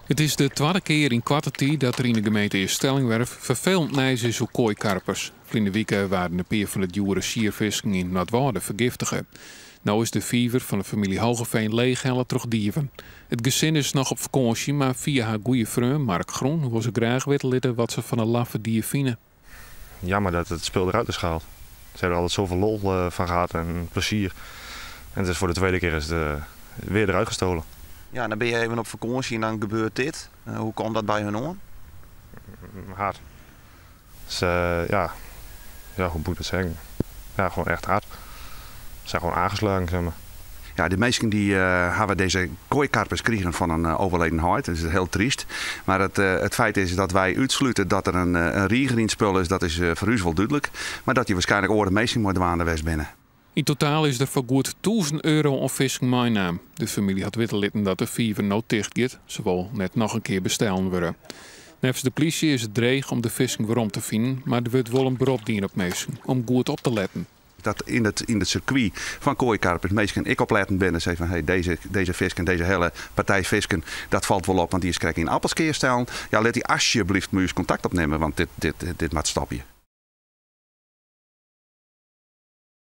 It is de twadde kear yn koarte tiid dat der yn de gemeente Eaststellingwerf ferfelend nijs is oer koaikarpers. Ferline wike waarden in pear fan de djoere sierfisken yn Noardwâlde fergiftige. No is de fiver fan de famylje Hogeveen leechhelle troch dieven. It gesin is noch op fakânsje, mar fia har goeie freon Mark Groen wol se graach witte litte wat se fan de laffe die fine. Jammer dat het spul eruit is gehaald. Ze hebben er altijd zoveel lol van gehad en plezier. En het is voor de tweede keer is het weer eruit gestolen. Ja, dan bin je even op fakânsje en dan gebeurt dit. Hoe komt dat by hun oan? Hard. Dus, ja, hoe moet ik dat zeggen? Ja, gewoon echt hard. Ze zijn gewoon aangeslagen, zeg maar. Ja, de minsken dy hawwe dizze koaikarpers krigen fan in overleden heit. Dat is hiel tryst. Mar it feit is dat wy útslute dat der in riger yn it spul is, dat is foar ús wol dúdlik. Mar dat dy wierskynlik oare minsken mei dwaande west binne. Yn totaal is der foar goed 1000 euro oan fisken meinaam. De famylje hat witte litten dat de fiver no ticht giet. Se wol net noch in kear bestellen wurde. Neffens de plysje is it dreech om de fisken werom te finen, mar der wurdt wol in berop dien op minsken om goed op te letten. Dat yn it sirkwy fan koaikarpers minsken ek opletten binne. Sizze fan hey, dizze fisken, dizze hiele partij fisken, dat falt wol op, want dy is krekt yn Appelskea stellen. Ja, lit dy asjebleaft mei ús kontakt opnimme, want dit moat stopje.